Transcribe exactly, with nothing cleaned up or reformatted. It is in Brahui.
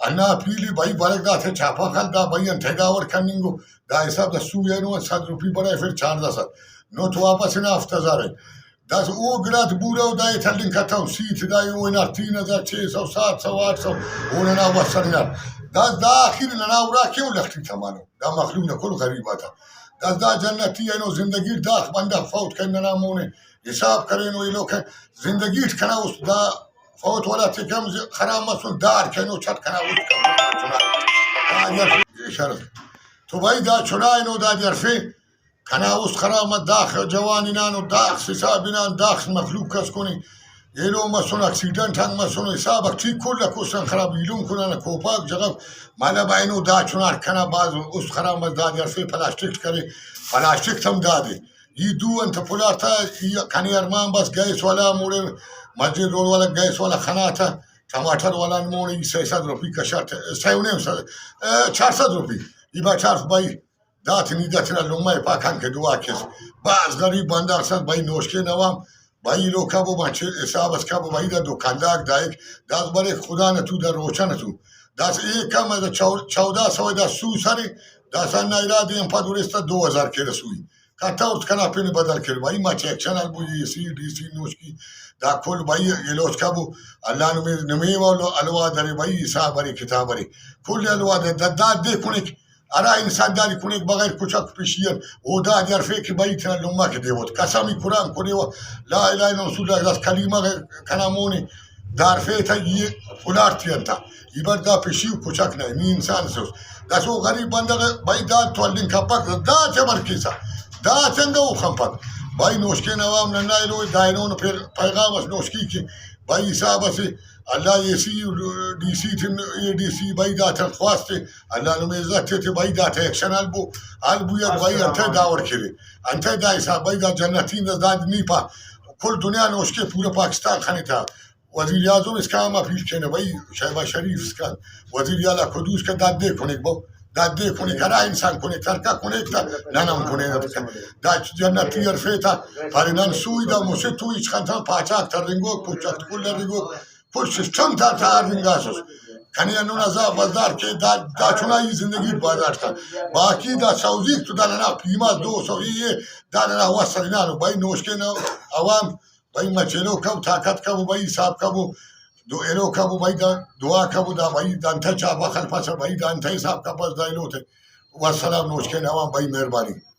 ہنا پیلی بھائی برک داتے چھاپہ خل، دا بھائی انتئے دا وڑ کننگو، دا حساب دا سو اینو صد روپی بڑا پھر چاردہ سد، نو تو واپس ہنا ہفت ہزار ءِ۔ داسہ او گڑاتے بورہ و دا ایت ہلنگ کتو، سیت دا او ہنار تین ہزار، چھ سو، سات سو، آٹھ سو، او ننا وس ہنار۔ داسہ دا آخر ننا ارا کیوں لختی تمانو، دا مخلوق نا کل غریب آتا۔ داسہ دا جنتی اینو زندگی داخ بندغ فوت کن ننا مونے حساب کرینو ایلو کن زندگی ٹی کنا است دا فوت والا تے کم ز-، خراب مسن، دار کینو چٹ کنا است کم۔ دا جرفے اشارہ۔ تو بھائی دا چنا اینو دا جرفے کنا است خراب مس، داخ جوان ہنانو، داخ حساب ہنان، داخ مخلوق اس کنے ایلو مسن، ایکسیڈنٹ آن مسن، حساب اک ٹھیک کل اک است آن خراب، ایلم کنانا کوپاک جغک مالو اینو دا چناٹ کنا باز است خراب مس، دا جرفے پلاسٹک کرے، پلاسٹک تم دادے۔ ای دو انت پلار تا، ای کنے ارمان بس گیس والا موڑے، مسجد روڈ والا گیس والا خنا تا، ٹماٹر والا موڑے ای سئے سد روپی کشار تا، سئے و نیم سد، ا، چار سد روپی۔ ای با چار بھائی، داتے نی دا تینا لمہ ءِ پاکان کہ دعا کیس۔ بھاز غریب بندغ اس بھائی نوشکے نوام، بھائی ایلو کبو مچے حساب اس کبو بھائی دا دکاندار دائک، داس بریک خدا نہ تو دا روچہ نہ تو۔ داس ایک کم دا چو-، چودہ سو دا سو سرے، داس ہندا ارادے ہم پد ارستا دو ہزار کیرہ سوئی۔ کتوٹ کنا پن بدل کر بھائی، مچ ایکشن البو، اے سی، ڈی سی نوشکی، دا کل بھائی ایلوچ کبو، اللہ نمے، نمے و الوا درے بھائی، حساب ارے، کتاب ارے، کل الوا دے، دا، دا دے کنک، ہرا انسان دادے کنک بغیر کچک پشی ان، او دا جرفے کہ بھائی تینا لمہ کہ دیوت، قسم ای قرآن کنے و لا الہ الا رسول اللہ، داس کلیمہ غ-، کنا مونے دارفے تہ ای پلاٹ تی انت۔ ای بر دا پشیو کچک نہ، نی انسان سے اس۔ داسہ او غریب بندغ ءِ بھئی دا تو ہلنگ کپک، دا تے بر کیسہ، دا تے انگا او خنپک۔ بھئی نوشکے نا عوام ننا ایلو، دا اینو نا پیر-، پیغام اس نوشکی کہ بھئی حساب اسے اللہ اے سی، ڈی سی تن، اے ڈی سی بھئی دا تن خواست تے، اللہ نمے عزت تے تے بھئی دا تے ایکشن البو، البو یا بھئی انتئے دا وڑ کرے، انتئے دا حساب بھئی دا جنتی دا، دا نی پا کل دنیا نوشکے پورا پاکستان خنے تا۔ وزیر اعظم اسکان ہم اپیل کینہ بھئی، شہباز شریف اسکان، وزیر اعلیٰ قدوس کا داد دے کنیک بو، داد دے کنیک، ہرا انسان کنیک، ترکا کنیک تا نن ہم کنینہ تکا۔ دا جنتی ہرفے تا، پارے نن سوئی دا مسہ تو ہچ خنتان پاچاک ترنگوک، پچاک کل رنگوک، کل سسٹم تا تا رنگاسس۔ کنے ہندن عذاب بردار کے دا، دا چنائی زندگی بازار تا۔ باقی دا سوزیک تو دا ننا پیما دو سو ای اے، دا ننا وس ہنانو بھئی نوشکے نا عوام۔ بھئی مچ ایلو کبو، طاقت کبو بھئی، حساب کبو، دو ایلو کبو بھئی، دا دعا کبو، دا بھئی دا انتئے چاپہ خلپسہ بھئی، دا انتئے حساب کپس دا ایلو تے۔ والسلام، نوشکے عوام بھئی، مہربانی۔